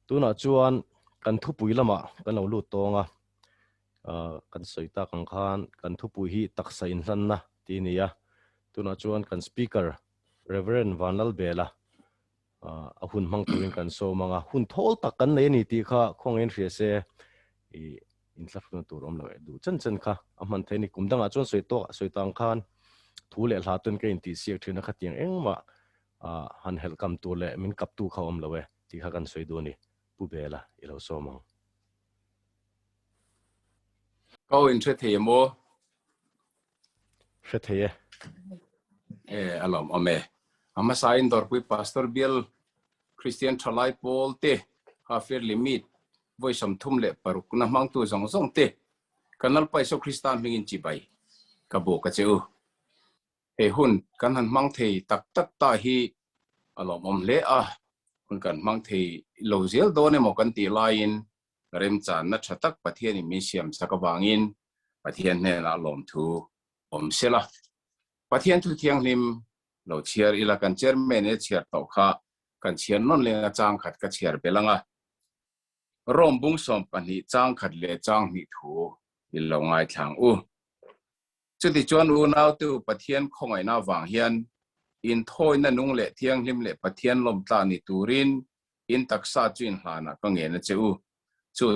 Tunah chuan kan thupui lamah kan lo lut tawng a, kan sawi tak ang khan kan thupui hi taksa inhlanna tih a ni a. Tunah chuan kan Speaker Rev. Vanlalbela a hun hmang turin kan sawm ang a, hun thawl tak kan nei a ni tih kha khawngaih in hria se i inthlahruna tur awm lo eh duh chen chen kha a hman theih a ni. Kum dangah chuan sawi tawk sawi tang khan thu leh hla ten ka intihsiak thin a khatiang engmah han helh kam tur leh min kaptu kha awm lo e tih kha kan sawi duh a ni. Pu Bela i lo sawm ang. Ka aw in hre thei em aw? Hre thei e. E, a lawm awm e. A hmasa in Dawrpui Pastor Bial Christian Thalai Pawl te, Hafir Limit, vawi 36 na hmangtu zawng zawng te, kan Lalpa Isua Krista hmingin chibai ka buk a che u. Hei hun kan han hmang thei tak tak ta hi a lawmawm hle a, hun kan hmang thei lo zel dawn emaw kan tih laiin remchanna tha tak Pathianin min siam chak avangin Pathian hnenah lawmthu awm sela. Pathian thu thianghlim lo chhiar ila kan chairman e chhiar tawh kha kan chhiar nawn leng a chang khat ka chhiar belh ang a. Rome bung 12 chang khat leh chang hnih thu i lo ngaithlang u. Chutichuan unautu Pathian khawngaihna avang hian inthawina nung leh thianghlim leh Pathian lawmtla ni turin in taksa chu inhlanah ka ngen a che u. Chu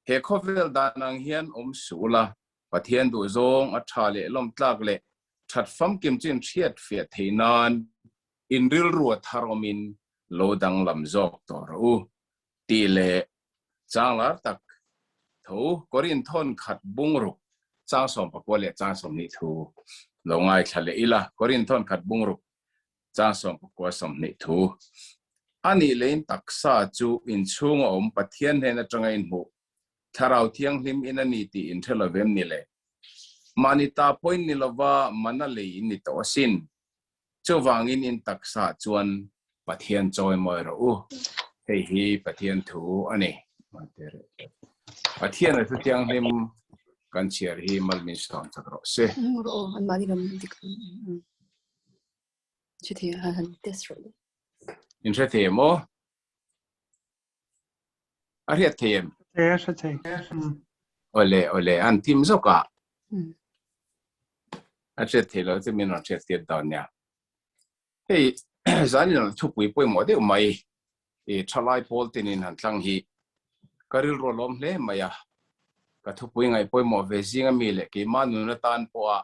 he khawvel dan ang hian awm suh ula, Pathian duhzawng a tha leh lawmtlak leh that famkim chu inhriat fiah theih nan in rilru a thar awmin lo danglam zawk tawh rawh u tih leh changlar tak tho Korin thawn khat bungruk chang 19 leh chang 20 thu lo ngaithla leh ila. Korin thawn khat bungruk chang 19 20 thu a nih leh in taksa chu inchhunga awm Pathian hnen atanga inhmuh Thlarau Thianghlim in a ni tih in hre lovem ni le? Mahni ta pawhin ni lova mana lei in ni tawh asin. Chuvangin in taksa chuan Pathian chawi mawi rawh u. Hei hi Pathian thu a ni. Pathian a thu thianghlim kan chhiar hi mal min sawm chak rawh se. In hre thei em aw? A hriat thei em? E, hre thei. Awle, awle, an tim zawk a. A hriat thei lo chu min rawn hriat tir dawn nia. Hei, zanin an thupui pawimawh deuh mai, i thalai pawl tinin han tlang hi ka rilru a lawm hle mai a. Ka thupui ngaih pawimawh ve zing ami leh keimah nun atan pawha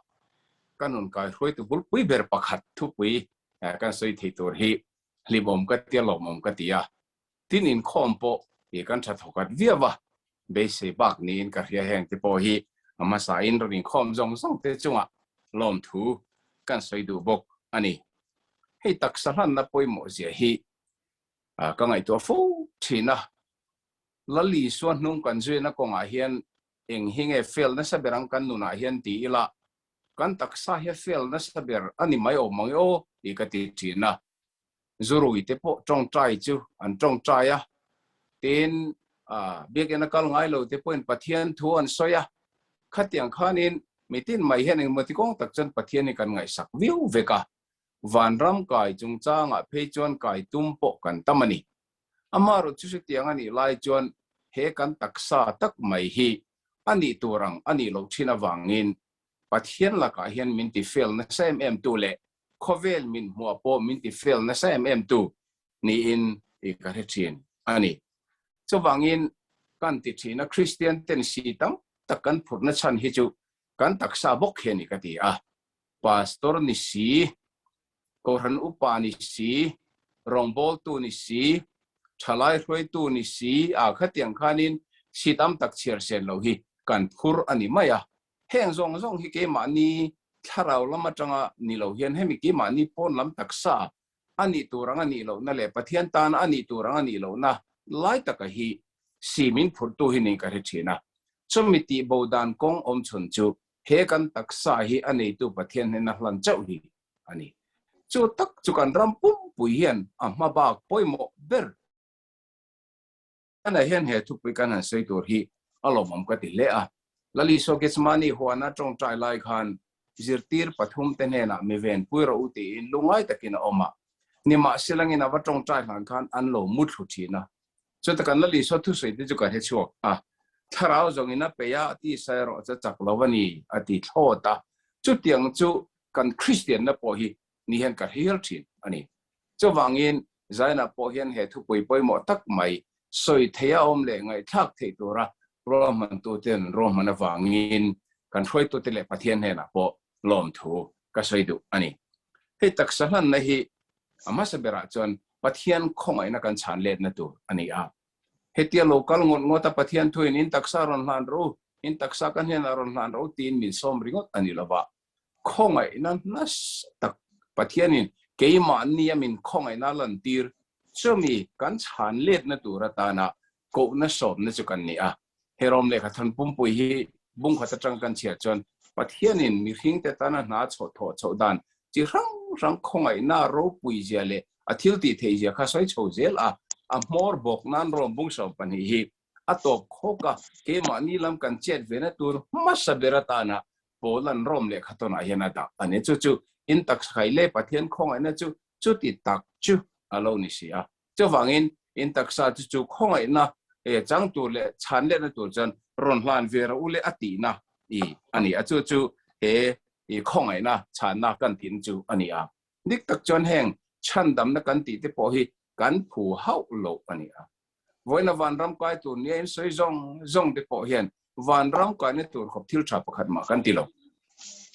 ka nun kaihruaitu bulpui ber pakhat thupui kan sawi thei tur hi hlimawm ka tia lawmawm ka ti a. Tin inkhawm pawh hi kan tha thawkhat viau a, beisei bak niin ka hria heng te pawh hi a hmasa in rawn inkhawm zawng zawng te chungah lawmthu kan sawi duh bawk a ni. Hei taksa hlanna pawimawh zia hi ka ngaihtuah fo thin a, Lal Isua hnung kan zuina kawngah hian eng hi nge fail nasa ber ang kan nunah hian ti ila kan taksa hi a fail nasa ber a ni mai awm ang e aw tih ka ti thin a. Zurui te pawh tawngtai chu an tawngtai a, tin biakinn a kal ngai lo te pawhin Pathian thu an sawi a, khatiang khanin mitin mai hian engemaw ti kawng tak chuan Pathian hi kan ngaihsak viau vek a, vanram kai chungchangah phei chuan kai tum pawh kan tam a ni. Amaherawh chu chutiang a nih lai chuan he kan taksa tak mai hi a nih tur ang a nih loh thin avangin Pathian lakah hian min ti fail nasa em em tu leh khawvel min hmuah pawh min ti fail nasa em em tu niin i ka hre thin a ni. Chuvangin kan ti thin a, Kristian ten si tam tak kan phurhna chhan hi chu kan taksa bawk hi a ni ka ti a. Pastor ni si, Kohhran upa ni si, rawngbawltu ni si, thalai hruaitu ni si a khatiang khanin si tam tak chhiar sen lo hi kan phur a ni mai a. Heng zawng zawng hi keimahni thlarau lam atanga ni lo hian hemi keimahni pawn lam taksa a nih tur ang a nih lohna leh Pathian tana a nih tur ang a nih lohna lai taka hi si min phurhtu hi niin ka hre thin a. Chumi tihbo dan kawng awm chhun chu he kan taksa hi a neitu Pathian hnena hlan chauh hi a ni. Chu tak chu kan ram pumpui hian a hma bak pawimawh ber. Tunah hian he thupui kan han sawi tur hi a lawmawm ka ti hle a. Lal Isua Gethsemane huana tawngtai lai khan zirtir pathum te hnenah mi venpui rawh u tiin lungngai takin a awm a. Nimahselangin a va tawngtai hlan khan an lo muthlu thin a. Chuta kan Lal Isua thusawi te chu ka hre chhuak a, Thlarau zawngin a peih a, tisa erawh chu a chak lo a ni, a ti thlawt a. Chutiang chu kan Kristianna pawh hi ni hian ka hre hial thin a ni. Chuvangin Zaina pawh hian he thupui pawimawh tak mai sawi theih a awm leh ngaihthlak theih tura ruahmantuten ruahman avangin kan hruaitute leh Pathian hnenah pawh lawmthu ka sawi duh a ni. Hei taksa hlanna hi a hmasa berah chuan Pathian khawngaihna kan chhan letna tur a ni a. Hetia lo kal ngawt ngawt a Pathian thuin in taksa rawn hlan rawh u, in taksa ka hnenah rawn hlan rawh u tiin min sawm ringawt a ni lova. Khawngaihna nasa tak Pathianin keimahnia min khawngaihna lantir chumi kan chhan letna tur atana kohna sawmna chu kan ni a. He rawm lehkha thawn pumpui hi bungkhat atang kan chhiar chuan Pathianin mihringte tana hna chhoh thawh chhoh dan chi hrang hrang khawngaihna ropui zia leh a thil tih theih zia kha sawi chho zel a, a hmawr bawk nan rawm bung 12 hi a tawp khawk a, keimahni lam kan chet vena tur hmasa ber atana Paula'n rawm lehkha tawnah hian a dah a ni. Chu chu in taksa khai leh Pathian khawngaihna chu chuti tak chu a lo ni si a. Chuvangin, in taksa chu chu khawngaihna chang tur leh chhan letna tur chuan rawn hlan ve rawh u le a tihna i a ni a. Chu chu he khawngaihna chhanna kan tihna chu a ni a. Dik tak chuan heng chhandamna kan tih te pawh hi kan phu hauh loh a ni a. Vawiina vanram kai tur nia in sawi zawng zawng te pawh hian vanram kaina tur khawp thil tha pakhat mah kan ti lo.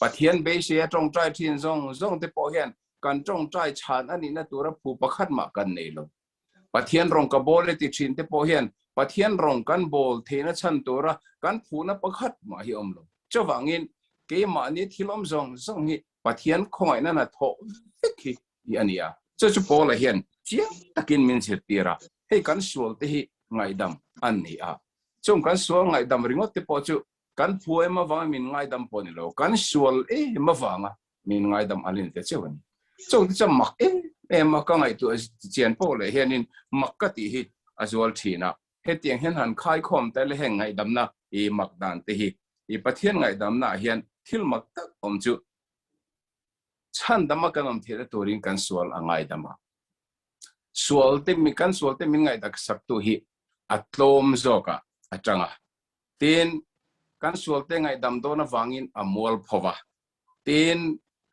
Pathian beisei a tawngtai thin zawng zawng te pawh hian kan tawngtai chhan a nihna tura phu pakhat mah kan nei lo. Pathian rawng ka bawl e ti thin te pawh hian Pathian rawng kan bawl theihna chhan tura kan phuhna pakhat mah hi awm lo. Chuvangin keimahni thil awm zawng zawng hi Pathian khawngaihna hna thawh vek hi hi a ni a. Chu chu Paula hian chiang takin min zirtir a, hei kan sual te hi ngaihdam an ni a. Chung kan sual ngaihdam ringawt te pawh chu kan phu em avanga min ngaidam pawh ni lo, kan sual em avanga min ngaidam an ni ta cheu a ni. Chung te chuan mak em em a, ka ngaihtuah chian pawh leh hianin mak ka tih hi a zual thin a. Hetiang hian han khaikhawm ta le heng ngaihdamna i mak dan te hi i Pathian ngaihdamna ah hian thil mak tak awm chu chhandama kan awm theihna turin kan sual a ngaidam a. Sual te kan sual te min ngaihdak sak tu hi a tlawm zawk ah a tang a. Tin, kan sual te ngaihdam dawn avangin a mual pho va. Tin,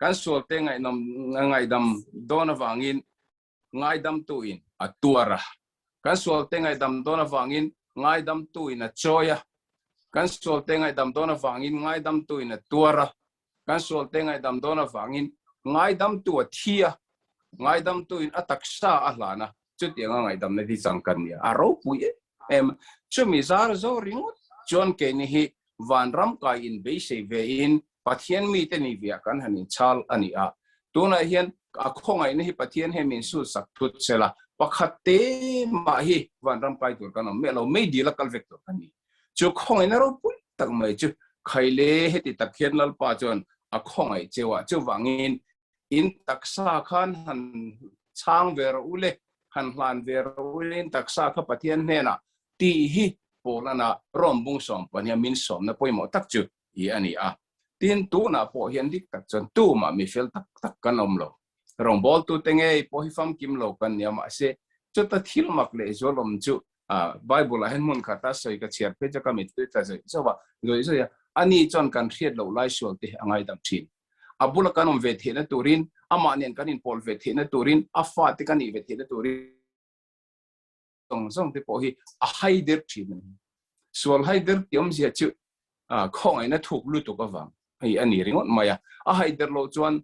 kan sual te ngaihdam dawn avangin ngaidamtu in a tuar a. Kan sual te ngaihdam dawn avangin ngaidamtu in a chawi a. Kan sual te ngaihdam dawn avangin ngaidamtu in a tuar a. Kan sual te ngaihdam dawn avangin ngaidamtu a thi a. Ngaidamtu in a taksa a hlan a. Chutianga ngaihdamna hi chang kan ni a. A ropui em em. Chumi zar zo ringawt chuan keini hi vanram kai in beisei ve in Pathian mite ni viah kan han inchhal a ni a. Tunah hian a khawngaihna hi Pathian hian min sulsak thut se la, pakhat te mah hi vanram kai tur kan awm miah lo, mei dil a kal vek tur kan ni. Chu khawngaihna ropui tak mai chu Khaile heti tak hian Lalpa chuan a khawngaih cheu a, chuvangin in taksa khan han chhang ve rawh u le, han hlan ve rawh u le, in taksa kha Pathian hnenah tih hi Paulana Rom bung 12 min sawmna pawimawh tak chu hi a ni a. Tin, tunah pawh hian dik tak chuan tumah mi fel tak tak kan awm lo. Rawngbawltute ngei pawh hi famkim lo kan ni a, mahse chuta thil mak leh zual awm chu Bible ah hian hmun khata sawi ka chhiar phei chu ka mittui tla zawih zawh a, zawih zawih a, ani chuan kan hriat loh lai sual te hi a ngaidam thin. A bula kan awm ve theihna turin, amah nen kan inpawl ve theihna turin, a fate kan nih ve theihna turin, zawng zawng te pawh hi a hai der thin a ni. Sual hai der tih awmzia chu khawngaihna thuk lutuk avang hei a ni ringawt mai a. A hai der loh chuan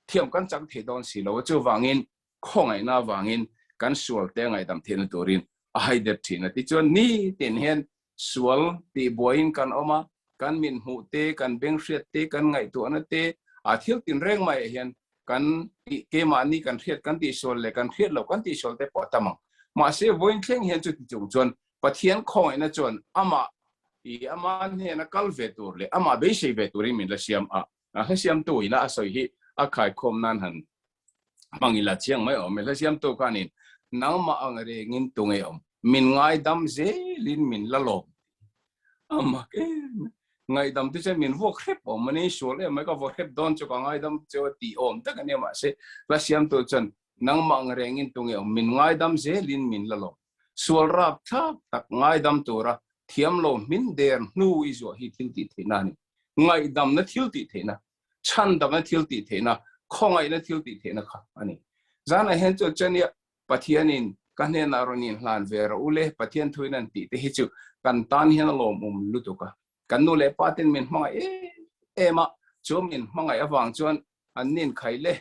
thiam kan chang thei dawn si lo a, chuvangin khawngaihna avangin kan sual te ngaihdam theihna turin a hai der thin a. Tichuan nitin hian sual tih buaiin kan awm a, kan min hmuh te, kan beng hriat te, kan ngaihtuahna te, a thil tinreng maiah hian kan tih keimahni kan hriat kan tihsual leh kan hriat loh kan tihsual te pawh a tam ang. Mahse vawiin thleng hian chuti chung chuan Pathian khawngaihna chuan amah i ama hnena kal ve tur leh amah beisei ve turin min la siam a, a hla siamtu ina a sawi hi a khaikhawm nan han hmang ila chiang mai awm e. Hla siamtu khanin nangmah ang rengin tunge awm, min ngaidam zelin min la lawm A mak em ngaihdam te chuan min vuak hrep awm a ni, sual em mai ka vuak hrep dawn chu ka ngaidam chu a tih awm tak a nia mahse hla siamtu chuan Nangmah ang rengin tunge awm? Min ngaidam zelin min la lawm. Sual rapthlak tak ngaidam tura thiam lo hmin der hnu i zuah hi thil tih theihna a ni. Ngaihdamna thil tih theihna, chhandamna thil tih theihna, khawngaihna thil tih theihna kha a ni. Zanah hian chuan chania Pathianin ka hnenah rawn inhlan ve rawh u le, Pathian thuin an tih te hi chu kan tan hian a lawmawm lutuk a. Kan nu leh pa ten min hmangaih em em a, chu min hmangaih avang chuan an nin khai le,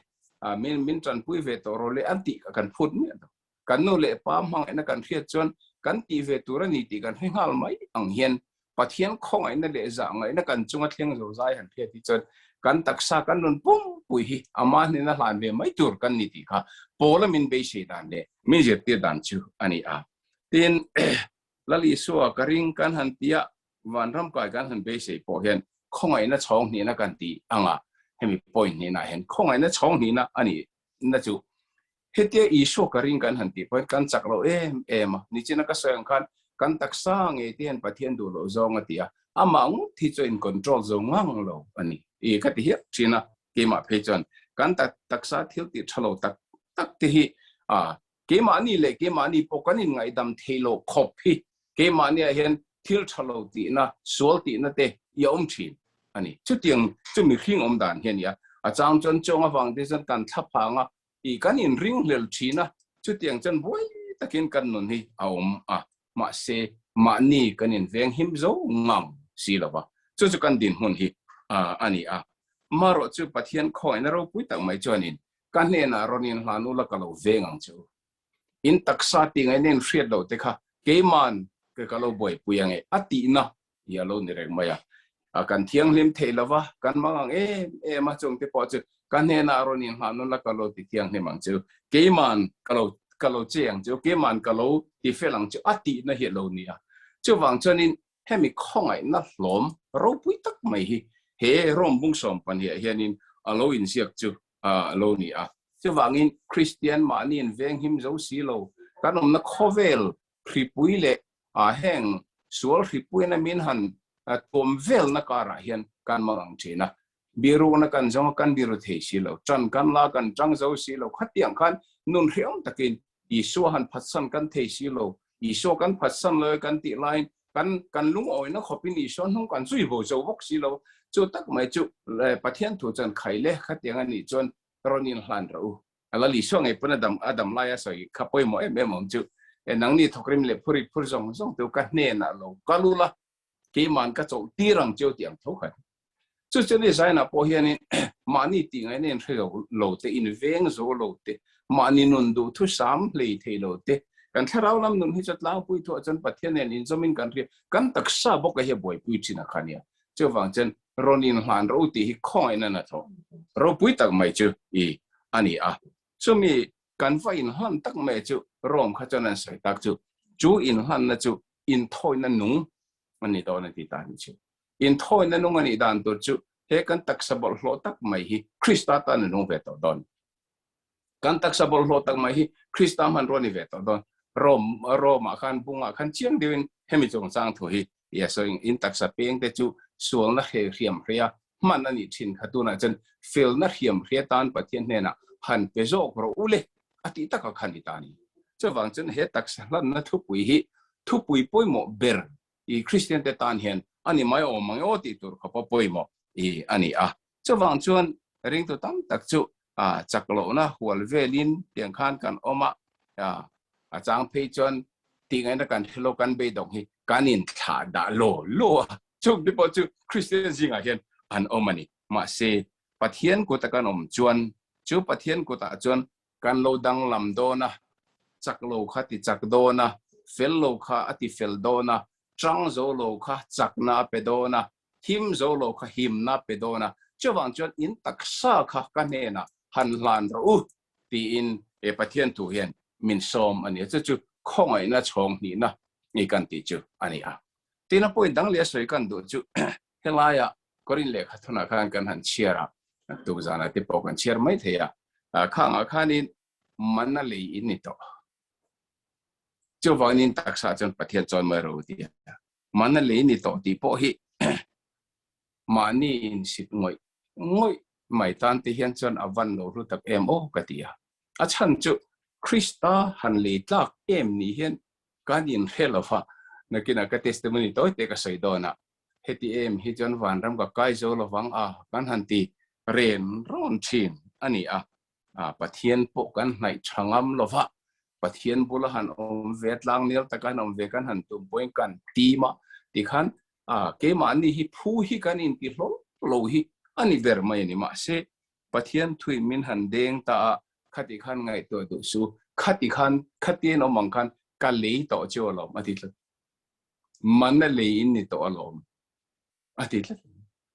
min min tanpui ve tawh rawh le an tih kha kan phut miah lo. Kan nu leh pa hmangaihna kan hriat chuan kan tih ve tur a ni tih kan hre nghal mai ang hian Pathian khawngaihna leh zahngaihna kan chunga thleng zo zai han hriat hi chuan kan taksa kan rawn pumpui hi ama hnena hlan ve mai tur kan ni tih kha Paula min beisei dan leh min zirtir dan chu a ni a. Tin, Lal Isua ka ring kan han tia vanram kai kan han beisei pawh hian khawngaihna chhawng hnihna kan ti anga hemi point hnihna hian khawngaihna chhawng hnihna a ni na chu Hetia Isua ka ring kan han tih pawhin kan chak lo em em a, nichina ka sawi ang khan kan taksa ngei te hian Pathian duh loh zawng a ti a, amah ngawt hi chu in control zo ngang lo a ni. I ka ti hiap thin a, keimah phei chuan kan taksa thil tih tha lo tak tak te hi a keimahni leh keimahni pawh kan inngaihdam thei lo khawp hi keimahniah hian thil tha lo tihna, sual tihna te i a awm thin a ni. Chutiang chu mihring awm dan hi a ni a, a chang chuan chawng avang te chuan kan thlaphang a, I kan inringhlel thin a, chutiang chuan buai takin kan nun hi a awm a, mahse mahni kan inveng him zo ngang si lo va, chu chu kan dinhmun hi a ni a. Marawh chu Pathian khawngaihna ropui tak mai chuanin ka hnenah rawn inhlan ula ka lo veng ang che u. In taksa tih ngaihna in hriat loh te kha keiman ka lo buaipui ange a tihna hi a lo ni reng mai a. Kan thianghlim thei lo va, kan mang ang em em a, chungte pawh chu ka hnenah rawn inhlan ula ka lo ti thianghlim ang che u, keiman ka lo ka lo che ang che u, keiman ka lo ti fel ang che u a tihna hi a lo ni a. Chuvang chuanin hemi khawngaihna hlawm ropui tak mai hi he Rome bungsawm pahniah hianin a lo inziak chu a lo ni a. Chuvangin Kristian mahni invenghim zo si lo, kan awmna khawvel hripui leh A heng sual hripuina min han tuam velna karah hian kan mang ang thin a, birukna kan zawng a kan biru thei si lo, tan kan la kan tang zo si lo, khatiang khan nun hriam takin Isua han phatsan kan thei si lo, Isua kan phatsan lo e kan tih laiin kan kan lungawina khawpin Isua hnung kan zui vo zo bawk si lo, chu tak mai chu Pathian thu chuan khai le khatiang a nih chuan rawn inhlan rawh u. A la Isua ngei pawn a dam a dam laia sawi kha pawimawh em em awm chu e nangni thawkrim leh phurit phur zawng zawng teu ka hnenah lo kal ula keiman ka chawlh tir ang cheu tih ang tho khan chu chu ni Zainah pawh hianin mahni tih ngaihna in hre lo lo te in veng zo lo te mahni nun duh thu sam hlei thei lo te kan thlarau lam nun hi chu tlangpui thuah chuan Pathian nen inzawmin kan hria kan taksa bawk a hi a buaipui thin a kha nia chuvang chuan rawn inhlan ro tih hi khawngaihna na thaw ropui tak mai chu i a ni a. Chumi kan va inhlan tak mai chu Rome kha chuan an sawi tak chu, chu inhlanna chu inthawina nung a ni dawn a ti ta ni chu. Inthawina nung a nih dan tur chu he kan taksa bawlhhlawh tak mai hi Krista tan a nung ve tawh dawn. Kan taksa bawlhhlawh tak mai hi Krista hmanrua ni ve tawh dawn. Rome Rome-ah khan bungah khan chiang deuhin hemi chungchang thu hi i a sawi in taksa peng te chu sualna hre hriam hria hman a nih thin kha tunah chuan felna hriam hria tan Pathian hnenah han pe zawk rawh u le a tih taka kha ni ta ni. Chuvang chuan he taksa hlanna thupui hi thupui pawimawh ber i Kristian te tan hian a ni mai awm ang e aw tih tur khawpa pawimawh i a ni a. Chuvang chuan ringtu tam tak chu chak lohna hual velin tiang khan kan awm a, a chang phei chuan tih ngaihna kan hre lo kan beidawng hi kan inthlah dah law law a, chung te pawh chu Kristian zingah hian an awm a ni. Mahse, Pathian kuta kan awm chuan chu Pathian kutah chuan kan lo danglam dawn a, chak lo kha ti chak dawn a, fel lo kha a ti fel dawn a, tang zo lo kha chakna a pe dawn a, him zo lo kha himna pe dawn a, chuvang chuan in taksa kha ka hnenah han hlan rawh u tiin he Pathian thu hian min sawm a ni a, chu chu khawngaihna chhawng hnihna ni kan tih chu a ni a. Tin a point dang leh a sawi kan duh chu helaia Korin lehkha thunah khan kan han chhiar a, tukzanah te pawh kan chhiar mai thei a, khangah khanin mana lei in ni tawh. Chuvangin taksa chuan Pathian chawi mai rawh u ti a. Mana lei ni tawh tih pawh hi mahni insit ngawih ngawih mai tan te hian chuan a van lo hlu tak em aw ka ti a. A chhan chu Krista han lei tlak em ni hian kan inhre lo va, nakinah ka testimony tawi te ka sawi dawn a, heti em hi chuan vanram ka kai zo lovang a kan han ti ren rawn thin a ni a, Pathian pawh kan hnaih tha ngam lo va, Pathian bula han awm ve tlang nel taka han awm ve kan han tum pawhin kan tim a, tikhan keimahni hi phu hi kan inti hlawl lo hi a ni ber mai a ni. Mahse, Pathian thuin min han deng ta a, khati khan ngaihtuah duh su, khati khan, khatian awm ang khan ka lei tawh chu alawm a ti tlat. Mana lei in ni tawh alawm a ti tlat.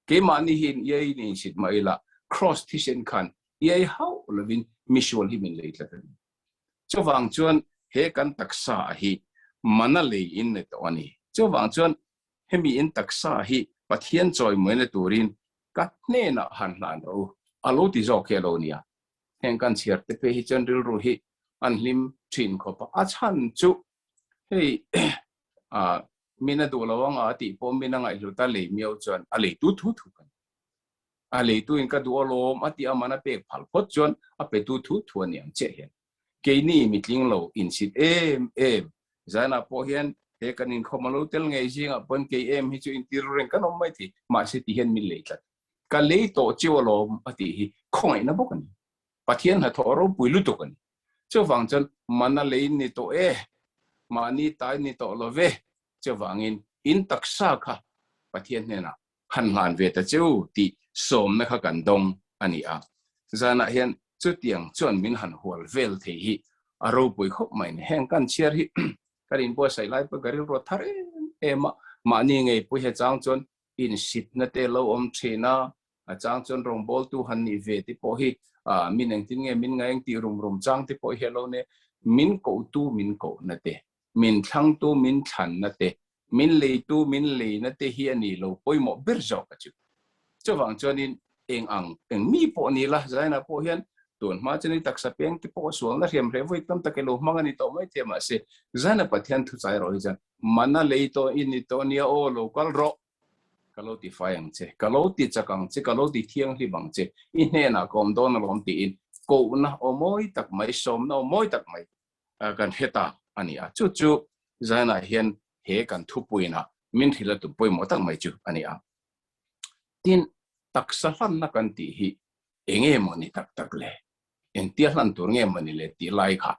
Keimahni hi in iai in insit mah ila, Kraws thisen khan iai hauh lovin misual hi min lei tlat a ni. Chuvang chuan he kan taksa hi mana lei in ni tawh a ni. Chuvang chuan hemi in taksa hi Pathian chawimawina turin ka hnenah han hlan rawh u, a lo ti zawk hi a lo nia. Heng kan chhiar te phei hi chuan rilru hi an hlim thin khawp a, a chhan chu hei min a duh lo anga a tih pawh min a ngaihhlut a lei miau chuan a leitu thu thu ka ni. A leitu in ka duh alawm a tih aman a pek phal phawt chuan a petu thu thu a ni ang chiah hian. Keini mitling lo insit em em zanah pawh hian he kan inkhawm a lo tel ngei zingah pawn kei em hi chu intir reng kan awm mai thei, mahse ti hian min lei tlat. Ka lei tawh chiu alawm a tih hi khawngaihna bawk a ni. Pathian hnathawh ropui lutuk a ni. Chuvang chuan mana lei ni tawh e, mahni tai ni tawh lo ve, chuvangin in taksa kha Pathian hnenah han hlan ve ta che u tih sawmna kha kan dawng a ni a. Zanah hian chutiang chuan min han hual vel thei hi a ropui khawp mai ni. Heng kan chhiar hi kan inbuatsaih lai pawh ka rilru a thar em em a, mahni ngei pawh hi a chang chuan insitna te lo awm thin a, a chang chuan rawngbawltu han nih ve te pawh hi min engtin nge min ngaih ang tih rum rum chang te pawh hi a lo nia. Min kohtu min kohna te, min thlangtu min thlanna te, min leitu min leina te hi a ni lo pawimawh ber zawk a chu. Chuvang chuanin eng ang eng mi pawh ni la, Zaina pawh hian tun hma chuan i taksa peng te pawh sualna hriam hreh vawi tam tak i lo hmang a ni tawh mai thei mahse Zaina Pathian thuchai erawh hi chuan mana lei tawh i ni tawh nia aw lo kal rawh ka lo ti fai ang che, ka lo ti chak ang che, ka lo ti thianghlim ang che, i hnenah ka awm dawn alawm tiin kohna aw mawi tak mai, sawmna aw mawi tak mai kan hre ta a ni a. Chu chu Zion-ah hian he kan thupuiinah min hrilh a tum pawimawh tak mai chu a ni a. Tin, taksa hlanna kan tih hi eng nge maw ni tak tak le? Engtia hlan tur nge maw ni le tih lai kha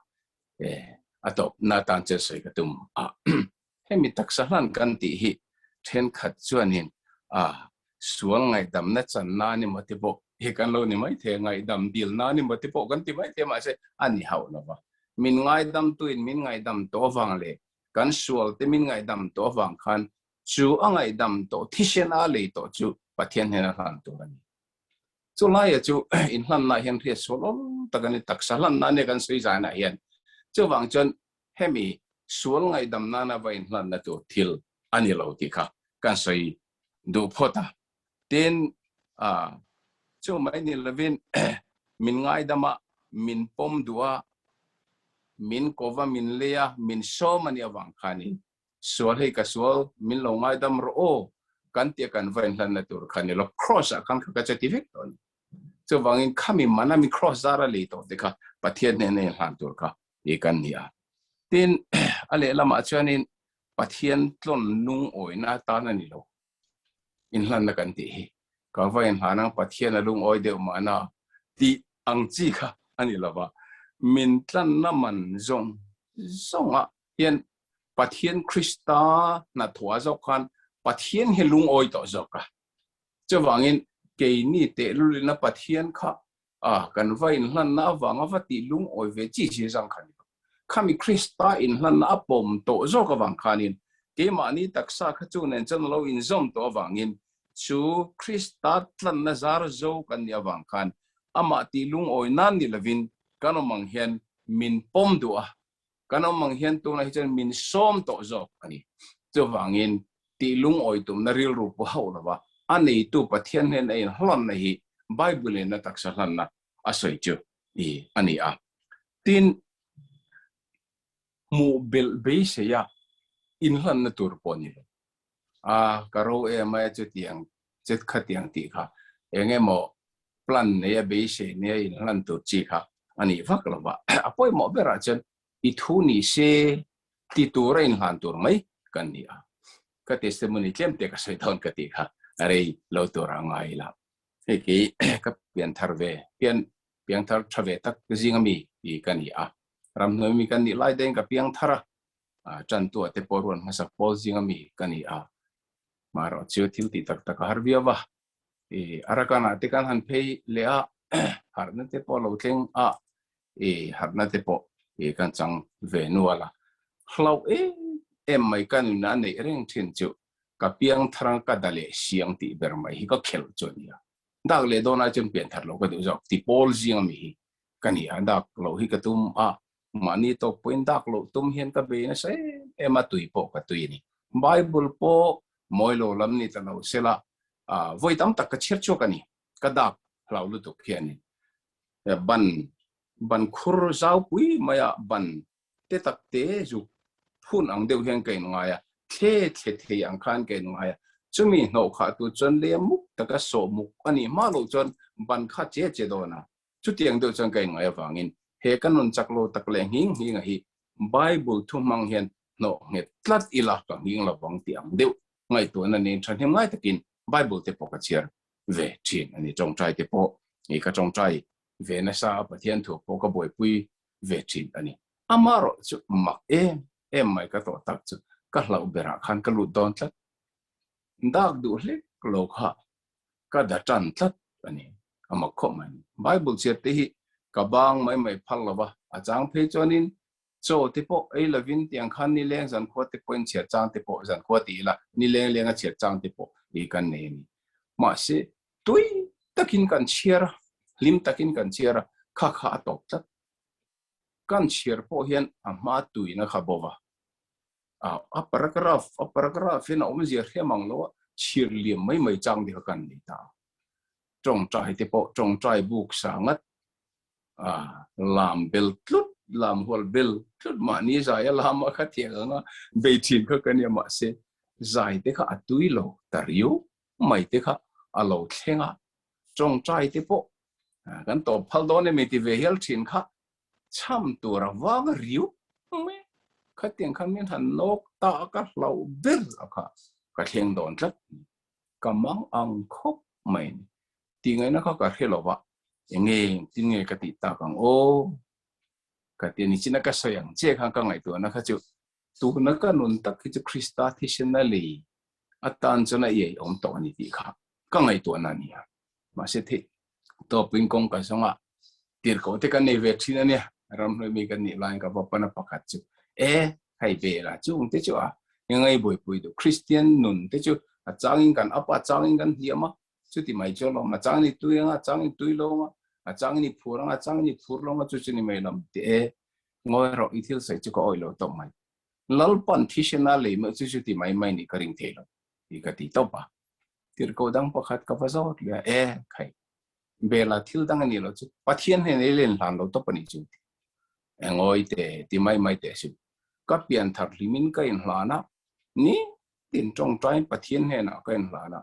a tawpna atan chuan sawi ka tum a. Hemi taksa hlan kan tih hi thenkhat chuanin a sual ngaihdamna channa a ni maw ti pawh hi kan lo ni maithei a, ngaihdam dilna a ni maw ti pawh kan ti maithei a, mahse a ni hauh lo va. Min ngaidamtuin min ngaihdam tawh avang leh kan sualte min ngaihdam tawh avang khan chu a ngaihdam tawh thisen a lei tawh chu Pathian hnena hlan tur a ni. Chu laia chu inhlanna hian hriat sual awm tak a ni, taksa hlanna ania kan sawi zanah hian. Chuvang chuan hemi sual ngaihdam nana va inhlanna tur thil a ni lo tih kha kan sawi duh phawt a. Tin, chu mai ni lovin min ngaidam a, min pawm duh a, min kova, min lei a, min sawm a nih avang khanin Sual hei ka sual min lo ngaidam rawh aw kan tia kan va inhlanna tur kha ni lo cross ah khan kha ka che ti vek tawh a ni. Chuvangin khami mana mi cross zara lei tawh te kha Pathian hnena inhlan tur kha i kan ni a. Tin a lehlamah chuanin Pathian tlawn lungawina atan a ni lo inhlanna kan tih hi. Ka va inhlan ang Pathian a lungawi deuh mahna tih ang chi kha a ni lova min tlanna man zawng zawngah hian Pathian Krista hnathawh zawk khan Pathian hi lungawi tawh zawk a. Chuvangin keini tehlulina Pathian kha a kan va inhlanna avanga va tih lungawi ve chi chi zang kha ni lo. Khami Krista inhlanna a pawm tawh zawk avang khanin keimahni taksa kha chu nen chuan a lo inzawm tawh avangin chu Krista tlanna zar zo kan nih avang khan amah tih lungawi nan ni lovin kan awm ang hian min pawm duh a. Kan awm ang hian tunah hi chuan min sawm tawh zawk a ni. Chuvangin tih lungawi tumna rilru pu hauh lova a neitu Pathian hnen a inhlanna hi Bible in a taksa hlanna a sawi chu i a ni a. Tin, hmuh belh beisei a inhlanna tur pawh ni lo. A, ka ro em ai a chutiang chet khatiang tih kha eng emaw plan nei a beisei nei a inhlan tur chi kha. a nih vak lo va, a pawimawh berah chuan i thu ni se ti tura inhlan tur mai kan ni a. Ka testimony tlem te ka sawi dawn ka tih kha rei lo tura ngai ila. Hei kei ka pianthar ve, pian piangthar tha ve tak zinga mi ka ni a. Ramhnuai mi kan nih lai daihin ka piangthar a, tantua te pawh ruan hmasak pawl zinga mi ka ni a. Marawh chu thil tih tak tak a har viau va. I Arakan ah te kan han phei leh a, harhna te pawh lo thleng a, i harhna te pawh i kan chang ve nual a. Hlauh em em mai ka nunna a neih reng thin chu ka piang thar ang ka da leh siang tih ber mai hi ka khelh chu a ni a. Dak leh dawn ai chuan pian thar loh ka duh zawk ti pawl zing ami hi ka ni a, dak loh hi ka tum a, mahni tawk pawhin dak loh tum hian ka bei nasa em em a, tui pawh ka tui a ni. Bible pawh mawi lo lam ni ta lo sela, vawi tam tak ka chhiar chhuak a ni, ka dak hlau lutuk hianin ban ban khur zau pui maia ban te tak te zuk phun ang deuh hian ka inngai a, thle thle thei ang khan ka inngai a, chumi hnawh khah tur chuan lei a muk taka sawh muk a nih hma loh chuan ban kha che che dawn a, chutiang deuh chuan ka inngai avangin he ka nun chak lo tak leh nghing nghing a hi Bible thu hmang hian hnawh nghet tlat ila ka nghing lovang tih ang deuh ngaihtuahna nen thahnem ngai takin Bible te pawh ka chhiar ve thin a ni. Tawngtai te pawh i ka tawngtai ve nasa a, Pathian thu pawh ka buaipui ve thin a ni. Amarawh chu mak em em mai ka tawh tak chu ka hlauh berah khan ka lut dawn tlat. Dak duh hlek lo kha ka da tan tlat a ni. A mak khawp mai. Bible chhiar te hi ka bang mai mai phal lo va, a chang phei chuanin chaw te pawh ei lovin tiang khan nileng zankhua te pawhin chhiar chang te pawh zankhua ti ila nileng lenga chhiar chang te pawh hi kan nei a ni. Mahse, tui takin kan chhiar a, hlim takin kan chhiar a, kha kha a tawp tlat. Kan chhiar pawh hian a hma tuina kha bo va, a paragraph a paragraph hian a awmzia hriam ang lo a, chhiar liam mai mai chang te kha kan nei ta a. Tawngtai te pawh tawngtai buk sa ngat a lam bel tlut, lam hual bel tlut mahni zai a lam a kha thiang anga bei thin kha ka nia mahse zai te kha a tui lo ta riau mai te kha a lo thleng a, tawngtai te pawh kan tawp phal dawn emi ti ve hial thin kha cham tur a vang riau mai khatiang khan min han nawk ta a ka hlauh ber a kha ka thleng dawn tlat ka mang ang khawp mai ni tih ngaihna kha ka hre lo va enge engtin nge ka tih tak ang aw ka ti a ni china ka sawi ang che khan ka ngaihtuahna kha chu tuna ka nun tak hi chu Krista thisen a lei atan chuan a iai awm tawh a ni tih kha ka ngaihtuahna a ni a mahse theih tawpin kawngka zawnga tirhkoh te kan nei ve thin a nia ramhnuai mi kan nih laiin ka va pan a pakhat chu e hei ve la chung te chu a ngai buaipui duh Kristian nun te chu a changin kan up a changin kan hliam a chuti mai chu alawm a changin i tui anga a changin tui lo anga a changin i phur anga a changin i phur lo anga chu chu ni mai lam ti e ngawi rawh i thil sawi chu ka awih lo tawp mai Lalpan thisena lei meuh chu chuti mai mai nih ka ring thei lo tih ka ti tawp a tirhkoh dang pakhat ka va zawt leh a e khai Bela thil dang a ni lo chu Pathian hnen ei len hlan lo tawp a nih chu ti. Engawi te ti mai mai teh suh. Ka pian thar hlimin ka inhlan a, ni tin tawngtaiin Pathian hnenah ka inhlan a,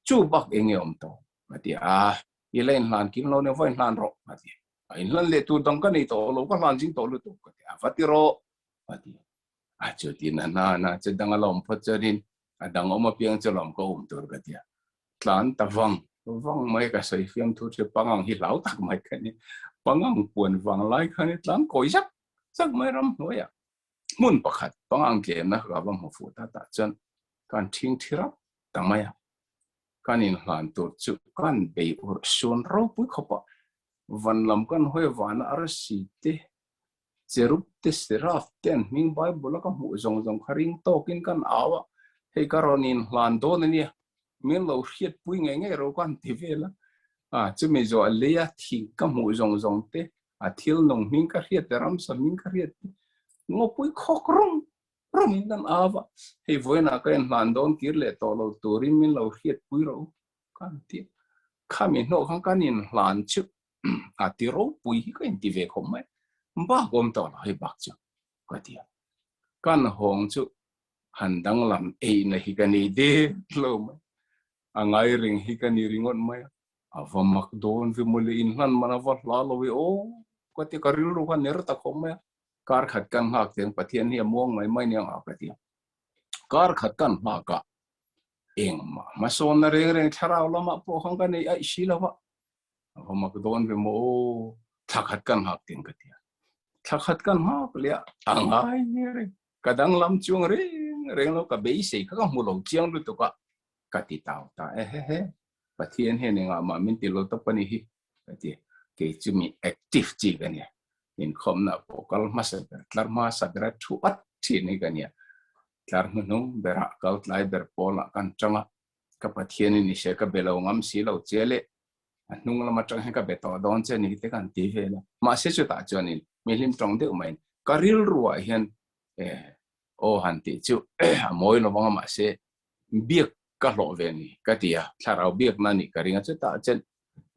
chu bak eng nge awm tawh? a ti a, i la inhlan kim lo nen va inhlan rawh a ti a. A inhlan leh tur dang ka nei tawh lo, ka hlan zing tawh lutuk ka ti a, va ti rawh a ti a. A chu ti na na na chu dang a lawm phawt chuanin a dang awm apiang chu lawm ka um tur ka ti a. Tlan ta vang vang mai ka sawi fiam thu chu pangang hi hlau tak mai ka ni. Pangang puan vang lai khan i tlan kawi zak zak mai ram hnuaiah hmun pakhat pangang tlemna ka va hmu fuh ta tah chuan kan thing thi rap ta mai a. Kan inhlan tur chu kan bei urh suan ropui khawp a, van lam kan hawi vana arsi te Cherub te Seraph te an hming Bible a ka hmuh zawng zawng kha ring tawkin kan au a, hei ka rawn inhlan dawn a nia, min lo hriatpui ngei ngei ro ka han ti vel a, a chumi zawh leia thing ka hmuh zawng zawng te, a thil nung hming ka hriat te, ramsa hming ka hriat te, ngawpui khawk rum rumin kan au a, hei vawiinah ka inhlan dawn kir leh tawh lo turin min lo hriatpui rawh u ka han ti a, khami hnawh khan kan inhlan chu a ti ropui hi ka inti ve khawp mai bak awm tawh lo hei bak chu ka ti a kan hawng chu han danglam eina hi ka nei der lo mai a ngai reng hi ka ni ringawt mai a a va mak dawn ve mawle inhlan man a va hla lo e aw. Ka ti ka rilru kha ner ta khawp mai a. Kar khat kan nghak teng Pathian hi a muang mai mai nia nghak ka ti a. Kar khat kan nghak a, engmah hmasawnna reng reng thlarau lamah pawh khan ka nei aih si lo va. A va mak dawn ve maw aw, thla khat kan nghak teng ka ti a. Thla khat kan nghak leh a, a ngai nge reng. Ka danglam chuang reng reng lo, ka beisei kha ka hmu lo chiang lutuk a, ka ti tau ta e he he. Pathian hian engah mah min ti lo tawp a ni hi ka ti. Kei chu mi active chi ka nia. Inkhawmna pawh kal hmasa ber, tlar hmasa bera thu at thin hi ka nia. Tlar hnuhnung berah kal tlai ber pawlah kan tang a, ka Pathian in i hria ka be lo ngam si lo che leh a hnung lam atang hian ka be tawh dawn che ni te kan ti vel a. Mahse chutah chuanin mi hlim tawng deuh maiin ka rilruah hian eh aw han tih chu a mawi lo vang a mahse biak ka hlawh ve ni ka ti a, thlarau biakna nih ka ring a, chutah chuan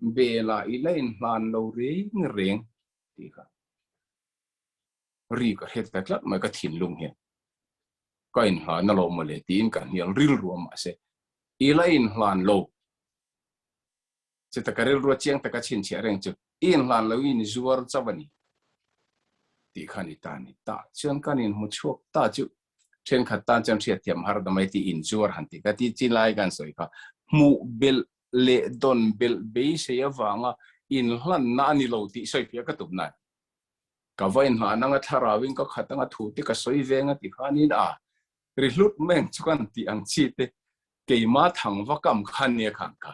bela i la inhlan lo reng reng tih kha ri ka hret ta tlat mai ka thinlung hian ka inhlan alawm mawle tiin ka hnial rilru a mahse i la inhlan lo chuta ka rilrua chiang taka chhinchhiah reng chu i inhlan lo i inzuar chauh a ni tih kha ni ta ni tah chuan kan inhmu chhuak ta chu thenkhat tan chuan hriatthiam har ta mai tih inzuar han ti ka ti chi lai kan sawi kha hmuh belh leh dawn belh beisei avanga inhlanna a ni lo tih sawi fiah ka tum nan ka va inhlan anga thlarauin ka khat anga thu te ka sawi veng a ti khanin a ri hlut meng chu kan tih ang chi te keima thang va kam khan nia khan kha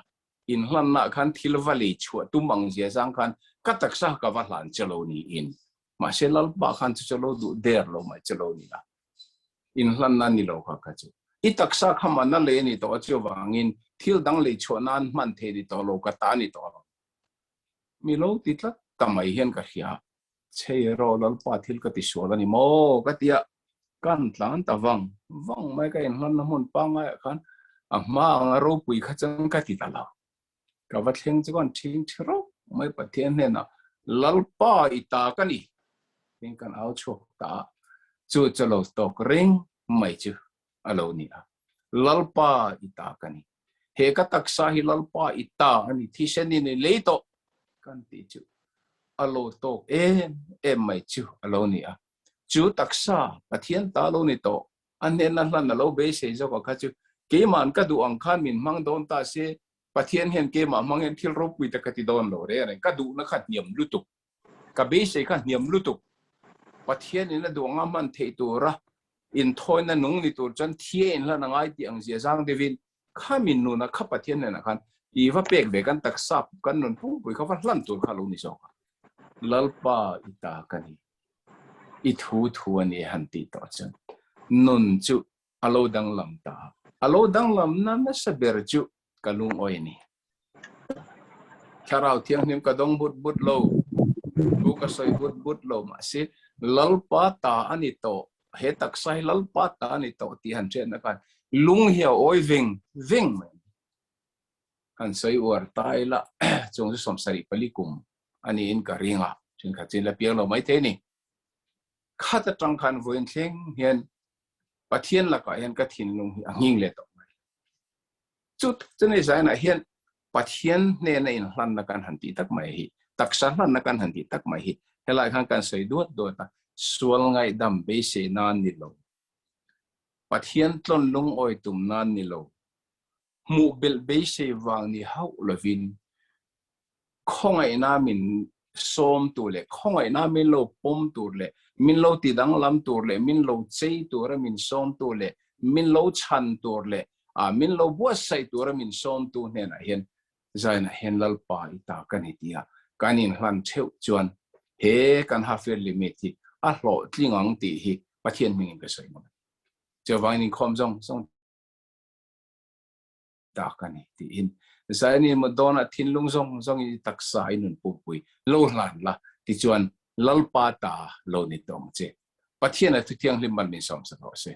inhlanna khan thil va lei chhuah tum ang zia zang khan ka taksa ka va hlan che lo niin mahse Lalpa khan chu che lo duh der lo mai che lo ni a inhlanna ni lo kha kha chu i taksa kha mana lei ani tawh a chuvangin thil dang lei chhuah nan hman thei ni tawh lo ka ta ni tawh lo mi lo ti tlat ta mai hian ka hria Chei erawh Lalpa thil ka ti sual a ni maw? ka ti a, kan tlan ta vang vang mai ka inhlanna hmun pangaiah khan a hma anga ropui kha chuan ka ti ta lo. Ka va thleng chu kan ṭhing ṭhi rawk mai Pathian hnenah Lalpa i ta ka ni tiin kan au chhuak ta a, chu chu lo tawk reng mai chu a lo ni a, Lalpa i ta ka ni. He ka taksa hi Lalpa i ta a ni, thisen in i lei tawh kan tih chu a lo tawk em em mai chu a lo ni a. Chu taksa Pathian ta lo ni tawh, a hnenna hlan a lo beisei zawk a kha chu keima'n ka duh ang khan min hmang dawn ta se, Pathian hian keimah hmang hian thil ropui te ka ti dawn lo reng reng, ka duhna kha hniam lutuk, ka beisei kha hniam lutuk, Pathian in a duh anga hman theih tura inthawina nung ni tur chuan thia inhlan a ngai tih ang zia zang deuhin kha min nuna kha Pathian hnenah khan i va pek ve kan taksa kan nun pumpui kha va hlan tur kha lo ni zawk a. Lalpa i ta ka ni, i thu thu a ni han tih tawh chuan nun chu a lo danglam ta a. A lo danglamna nasa ber chu ka lungawi a ni. Thlarau Thianghlim ka dawng but but lo, thu ka sawi but but lo, mahse Lalpa ta a ni tawh, he taksa hi Lalpa ta a ni tawh tih han hriatna khan lung hi a awi veng veng mai. Han sawi uar ta ila chung chu 74 kum a niin ka ring a, thenkhat chu in la piang lo maithei a ni. Khat atang khan vawiin thleng hian Pathian lakah hian ka thinlung hi a nghing leh tawh mai. Chu chuni zainah hian Pathian hnena inhlanna kan han tih tak mai hi, taksa hlanna kan han tih tak mai hi, helai khan kan sawi duat duat a, sual ngaihdam beisei nan ni lo, Pathian tlawn lungawi tum nan ni lo, hmuh belh beisei vang ni hauh lovin khawngaihna min sawm tur leh khawngaihna min lo pawm tur leh min lo ti danglam tur leh min lo chei tura min sawm tu leh min lo chhan tur leh min lo buatsaih tura min sawm tu hnenah hian zainah hian Lalpa i ta ka ni tia kan inhlan theuh chuan he kan half year limit hi a hlawhtling ang tih hi Pathian hmingin ka sawi ngawt a ni. Chuvangin inkhawm zawng zawng tak a ni tiin Zaini Madonna thinlung zawng zawngin i taksa i nun pumpui lo hlan la tichuan Lalpa ta lo ni tawng che. Pathian a thuthianghlim man min sawmsak rawh se.